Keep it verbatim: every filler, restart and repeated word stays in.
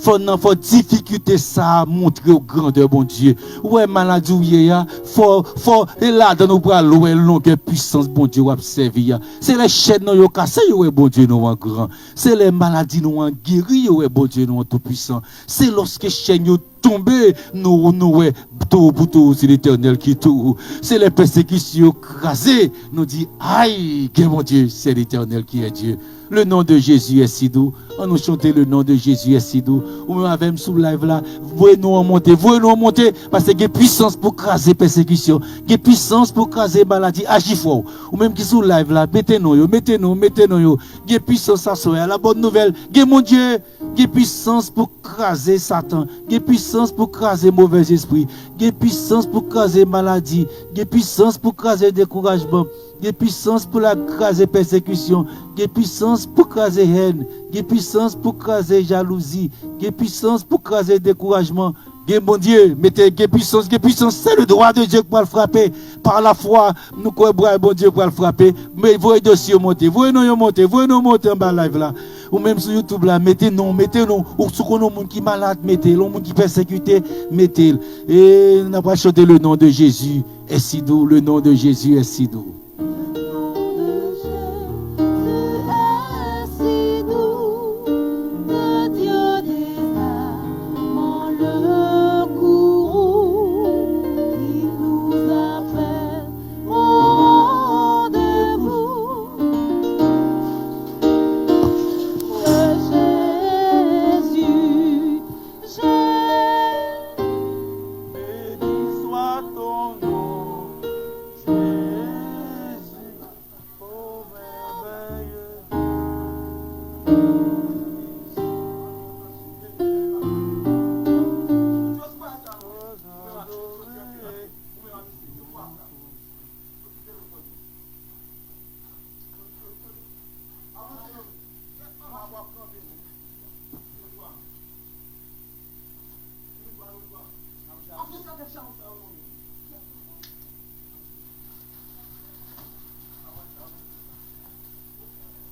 Fò nan fò difikilte sa a montre w grandè Bondye. Ou wè maladi w ye a, fò, fò, e ladan ou pral wè longè pwisans Bondye w ap sèvi a. Se lè chèn nou yo kase, yo wè Bondye nou an gran. Se lè maladi nou an geri, yo wè Bondye nou an toupwisan. Se lòske chèn yo tonbe, nou, nou wè towo pou towo, se Letènèl ki towo. Se lè pèsekisyon yo kraze, nou di, ay, gen Bondye, c'est l'Éternel qui est Dieu. Le nom de Jésus est si doux. An nou chante le nom de Jésus est si doux. Ou menm avè m sou live la, voye non an monte, voye non an monte, paske gen pwisans pou kraze pèsekisyon, gen pwisans pou kraze maladi, aji fò. Ou menm ki sou live la, mete non yo, mete non, mete non yo. Gen pwisans aswè a, la bòn nouvèl, gen Bondye, gen pwisans pou kraze Satan, gen pwisans pou kraze movèzespri, gen pwisans pou kraze maladi, gen pwisans pou kraze dekourajman, gen pwisans pou l kraze pèsekisyon, gen pwisans pou kraze hèn, gen pwisans pou kraze jalouzi, gen pwisans pou kraze dekourajman. Gen Bondye, mete gen pwisans, gen pwisans, c'est le doigt de Dieu ki pral frape. Pa lafwa, nou kwè bra Bondye pral frape. Men voye dosye yo monte, voye non yo monte, voye non monte anba live la. Ou menm sou YouTube la, mete non, mete non. Ou si w konn yon moun ki malad, mete l. Yon moun ki pèsekite, mete l. E n ap chante le nom de Jésus est si doux, le nom de Jésus est si doux.